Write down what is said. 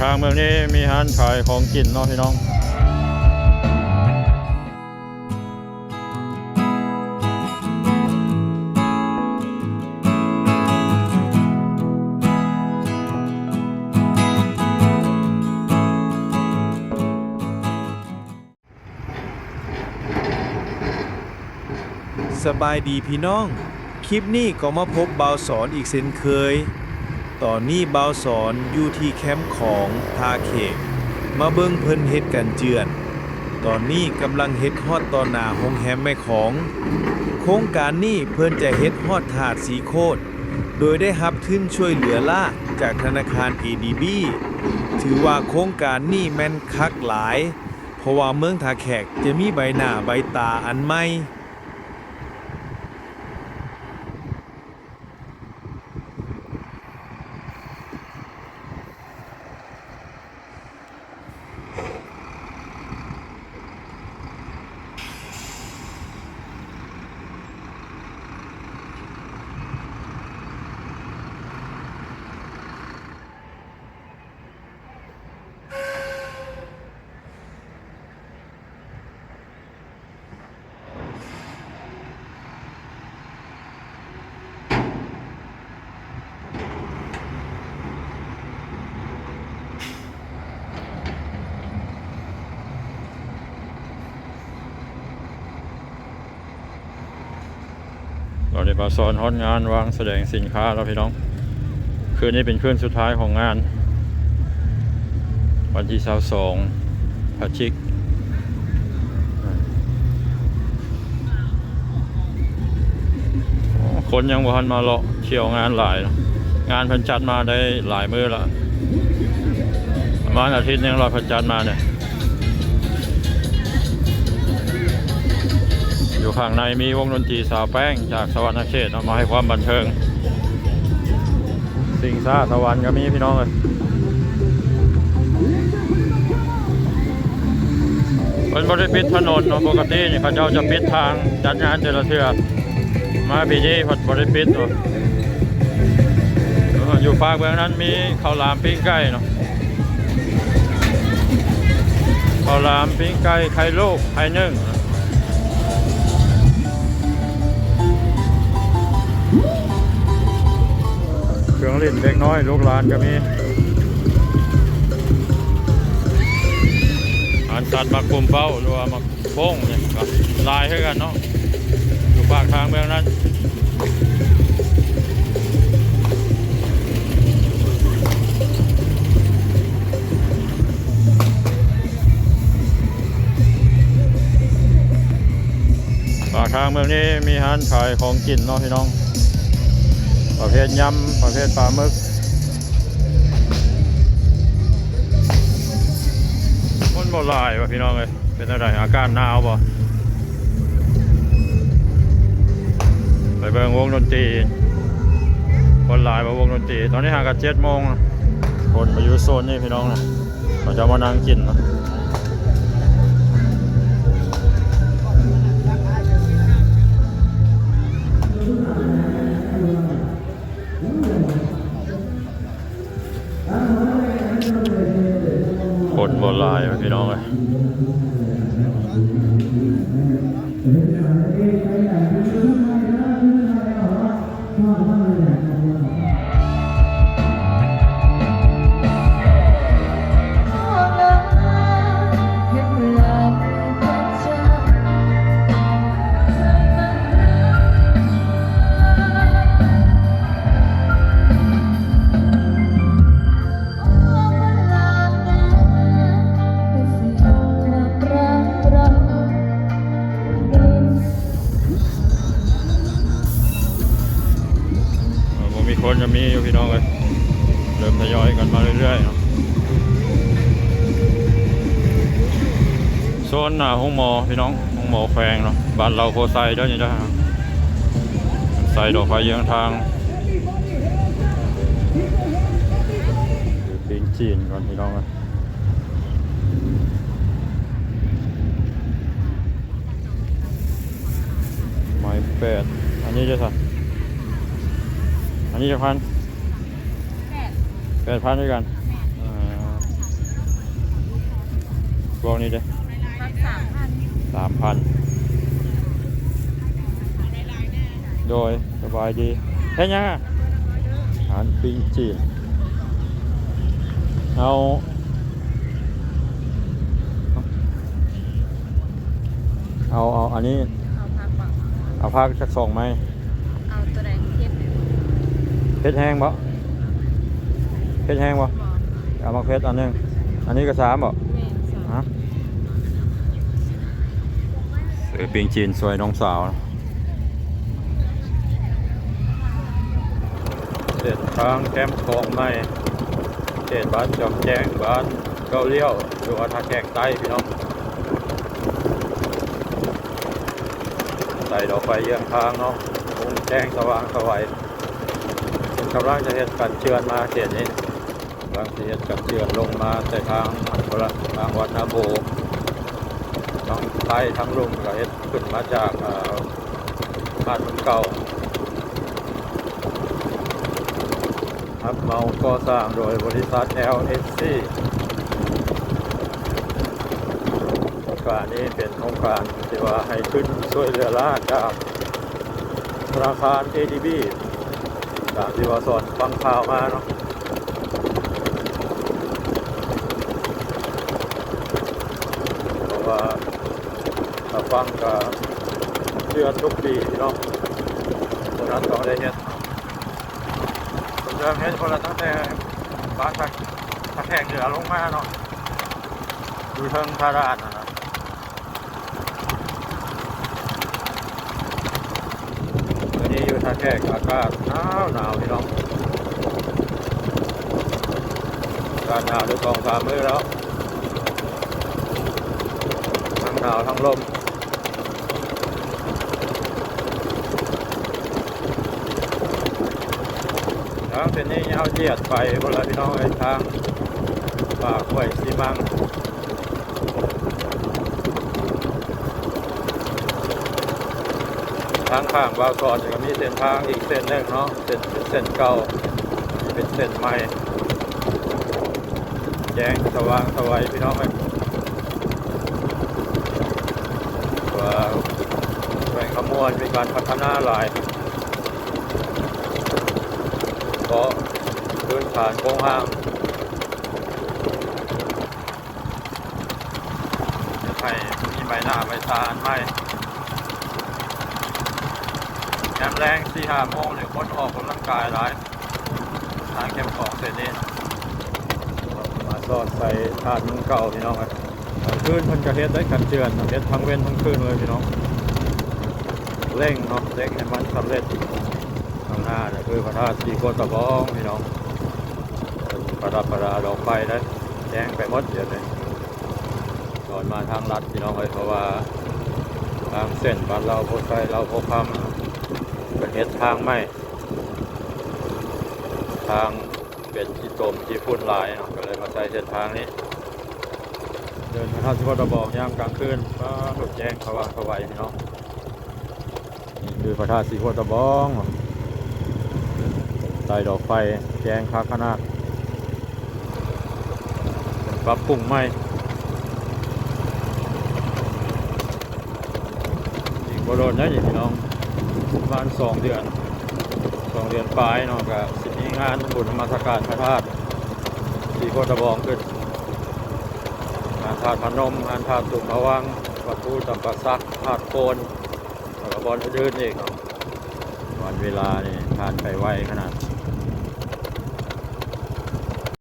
ທາງເມືອງນີ້ມີຮ້ານຂາຍຂອງກິນເນາະພີ່ນ້ອງ. ສະບາຍດີພີ່ນ້ອງ, ຄລິບນີ້ກໍມາພົບບ່າວສອນອີກເຊັ່ນເຄີຍ. ຕອນນີ້ບ່າວສອນຢູ່ທີ່ແຄມຂອງທ່າແຂກ ມາເບິ່ງເພິ່ນເຮັດກັນເຈື່ອນ. ຕອນນີ້ກຳລັງເຮັດຮອດຕໍ່ໜ້າໂຮງແຮມແມ່ຂອງ. ໂຄງການນີ້ເພິ່ນຈະເຮັດຮອດທາດສີໂຄດ ໂດຍໄດ້ຮັບທຶນຊ່ວຍເຫຼືອລ້າຈາກທະນາຄານ ເອດີບີ. ຖືວ່າໂຄງການນີ້ແມ່ນຄັກຫຼາຍ ເພາະວ່າເມືອງທ່າແຂກຈະມີໃບໜ້າໃບຕາອັນໃໝ່. ຕອນນີ້ບ່າວສອນຮອດງານວາງສະແດງສິນຄ້າແລ້ວພີ່ນ້ອງ. ຄືນນີ້ເປັນຄືນສຸດທ້າຍຂອງງານ ວັນທີຊາວສອງ ພະຈິກ. ຄົນຍັງບໍ່ທັນມາເລາະທ່ຽວງານຫຼາຍເນາະ. ງານເພິ່ນຈັດມາໄດ້ຫຼາຍມື້ລະ ປະມານອາທິດໜຶ່ງແລ້ວເພິ່ນຈັດມານີ້. ຢູ່ຂ້າງໃນມີວົງດົນຕີສາວແປ້ງຈາກສະຫວັນນະເຂດເນາະ ມາໃຫ້ຄວາມບັນເທີງ. ຊິງຊ້າສະຫວັນກໍມີພີ່ນ້ອງເອີຍ. ເພິ່ນບໍ່ໄດ້ປິດຖະໜົນເນາະ, ປົກກະຕິນີ້ເຂົາເຈົ້າຈະປິດທາງຈັດງານແຕ່ລະເທື່ອ, ມາປີນີ້ເພິ່ນບໍ່ໄດ້ປິດເນາະ. ເອີ ຢູ່ຟາກເບື້ອງນັ້ນມີເຂົ້າຫຼາມປີ້ງໄກ່ເນາະ, ເຂົ້າຫຼາມປີ້ງໄກ່ ໄຂ່ລູກ ໄຂ່ໜຶ້ງ. ເຄື່ອງຫຼິ້ນເດັກນ້ອຍລູກຫຼານກໍມີ. ອານສັດໝາກປຸ້ມເປົ້າ ຫຼືວ່າໝາກໂປ້ງນີ້ກໍຫຼາຍຄືກັນເນາະ ຢູ່ປາກທາງເມືອງນັ້ນ. ປາກທາງເມືອງນີ້ມີຮ້ານຂາຍຂອງກິນເນາະພີ່ນ້ອງ, ປະເພດຍຳ ປະເພດປາໝຶກ. ຄົນບໍ່ຫຼາຍວ່າພີ່ນ້ອງເອີຍ. ເປັນແນວໃດ? ອາກາດໜາວບໍ່? ໄປເບິ່ງວົງດົນຕີ. ຄົນຫຼາຍບໍ່ວົງດົນຕີ? ຕອນນີ້ຫາກະເຈັດໂມງ. ຄົນມາຢູ່ໂຊນນີ້ພີ່ນ້ອງນະ, ເຂົາເຈົ້າມານັ່ງກິນເນາະ. ຄົນບໍ່ຫຼາຍພີ່ນ້ອງເອີຍ. ເອີ ບໍ່ມີຄົນກໍມີຢູ່ພີ່ນ້ອງເອີຍ, ເລີ່ມທະຍອຍກັນມາເລື້ອຍໆເນາະ. ໂຊນໜ້າໂຮງໝໍພີ່ນ້ອງ, ໂຮງໝໍແຂວງເນາະ, ບ້ານເລົ່າໂພໄຊເດີນີ້ເດີ. ໃສ່ດອກໄຟເຍືອງທາງ. ຊື້ປີ້ງຈີນກ່ອນພີ່ນ້ອງເອີຍ. ໄມ້ແປດ. ອັນນີ້ເດ້ຊະ? ອັນນີ້ຈັກພັນ? ແປດ ແປດພັນຄືກັນ. ແມ່ນ. ອ່າ ບອກນີ້ເດ້ ພັກສາມພັນ ສາມພັນ. ໂດຍ ສະບາຍດີ. ເຮັດຫຍັງອະ? ອາຫານປີ້ງຈີນ. ເອົາ ເອົາ ເອົາອັນນີ້ ເອົາຜັກບໍ? ເອົາຜັກຈັກສອງໄມ້. ເອົາໂຕໃດ? ເຜັດ ເຜັດແຮງບໍ? ເຜັດແຮງບໍ? ບໍ່. ເອົາໝາກເຜັດອັນໜຶ່ງ. ອັນນີ້ກໍສາມບໍ? ແມ່ນ ສາມ. ຮະ? ຊື້ປີ້ງຈີນຊ່ວຍນ້ອງສາວ. ເສັ້ນທາງແຄມຂອງໃໝ່ ເຂດບ້ານຈອມແຈ້ງ ບ້ານເກົ້າລ້ຽວ ຫຼືວ່າທ່າແຂກໃຕ້ພີ່ນ້ອງ. ໃສ່ດອກໄຟເຍືອງທາງເນາະ ໂລ່ງແຈ້ງສະຫວ່າງສະໄຫວ. ເພິ່ນກຳລັງຈະເຮັດກັນເຈື່ອນມາເຂດນີ້ ກຳລັງຊິເຮັດກັນເຈື່ອນລົງມາແຕ່ທາງ ທາງວັດນາໂພ ທາງໃຕ້ທາງລຸ່ມ ກໍເຮັດຂຶ້ນມາຈາກ ເອີ ບ້ານເມືອງເກົ່າ. ຮັບເໝົາກໍ່ສ້າງໂດຍບໍລິສັດ ແອລເອັສຊີ. ໂຄງການນີ້ເປັນໂຄງການທີ່ວ່າໃຫ້ທຶນຊ່ວຍເຫຼືອລ້ານຈາກທະນາຄານເອດີບີ ຕາມທີ່ວ່າສອນຟັງຂ່າວມາເນາະ. ເພາະວ່າຖ້າຟັງກໍເດືອນທຸກປີເນາະ ໂບນັດຕ້ອງໄດ້ເຮັດ. ເລີ່ມເຮັດພຸ້ນລະ ຕັ້ງແຕ່ບ້ານທ່າ ທ່າແຂກເໜືອລົງມາເນາະ ຢູ່ເທິງທ່າດ່ານຫັ້ນນະ. ມື້ນີ້ຢູ່ທ່າແຂກອາກາດໜາວໆ ພີ່ນ້ອງ ອາກາດໜາວໄດ້ສອງສາມມື້ແລ້ວ ທັງໜາວທັງລົມ. ທາງເສັ້ນນີ້ຍາວຢຽດໄປພຸ້ນລະ ພີ່ນ້ອງເອີຍ ທາງປາກຫ້ວຍຊີມັງ. ທາງຂ້າງບ່າວສອນກໍມີເສັ້ນທາງອີກເສັ້ນໜຶ່ງເນາະ ເສັ້ນ ເປັນເສັ້ນເກົ່າ ເປັນເສັ້ນໃໝ່ ແຈ້ງສະຫວ່າງສະໄຫວ ພີ່ນ້ອງເອີຍ. ວ່າແຂວງຄຳມ່ວນມີການພັດທະນາຫຼາຍ ເພາະພື້ນຖານໂຄງຮ່າງ ເຮັດໃຫ້ມີໄມ້ໜ້າໄມ້ຕາອັນໃໝ່. ຍາມແລງສີ່ຫ້າໂມງນີ້ ຄົນອອກກຳລັງກາຍຫຼາຍ ທາງແຄມຂອງເສັ້ນນີ້ ມາສອດໃສ່ທາດເມືອງເກົ່າ ພີ່ນ້ອງເອີຍ. ກາງຄືນເພິ່ນກໍເຮັດໄດ້ກັນເຈື່ອນ ເຮັດທັງເວັນທັງຄືນເລີຍ ພີ່ນ້ອງ ເລັ່ງເນາະ ເລັ່ງໃຫ້ມັນສຳເລັດ. ຂ້າງໜ້າກໍຄືພະທາດສີໂຄດຕະບອງ ພີ່ນ້ອງ ເພິ່ນປະດັບປະດາດອກໄຟໄດ້ ແຈ້ງໄປໝົດດຽວນີ້. ສອນມາທາງລັດ ພີ່ນ້ອງເອີຍ ເພາະວ່າທາງເສັ້ນບ້ານເລົ່າໂພໄຊ ເລົ່າໂພຄຳ ເພິ່ນເຮັດທາງໃໝ່ ທາງເປັນຂີ້ຕົມຂີ້ຝຸ່ນຫຼາຍເນາະ ກໍເລີຍມາໃຊ້ເສັ້ນທາງນີ້. ເດີນພະທາດສີໂຄດຕະບອງຍາມກາງຄືນ ປາໂດດແຈ້ງສະຫວ່າງສະໄຫວ ພີ່ນ້ອງ. ນີ້ຄືພະທາດສີໂຄດຕະບອງ ໃຕ້ດອກໄຟແຈ້ງຄັກຂະໜາດ ປັບປຸງໃໝ່ ອີກບໍ່ດົນໄດ້ນີ້ ພີ່ນ້ອງ ປະມານສອງເດືອນ ສອງເດືອນປາຍເນາະ ກະຊິມີງານບຸນນະມັດສະການພະທາດສີໂຄດຕະບອງຂຶ້ນ ງານທາດພະນົມ ງານທາດຕຸມພະວັງ ວັດພູຈຳປາສັກ ທາດໂພນ ແລ້ວກໍບ່ອນອື່ນໆອີກເນາະ. ວັນເວລານີ້ຜ່ານໄປໄວຂະໜາດ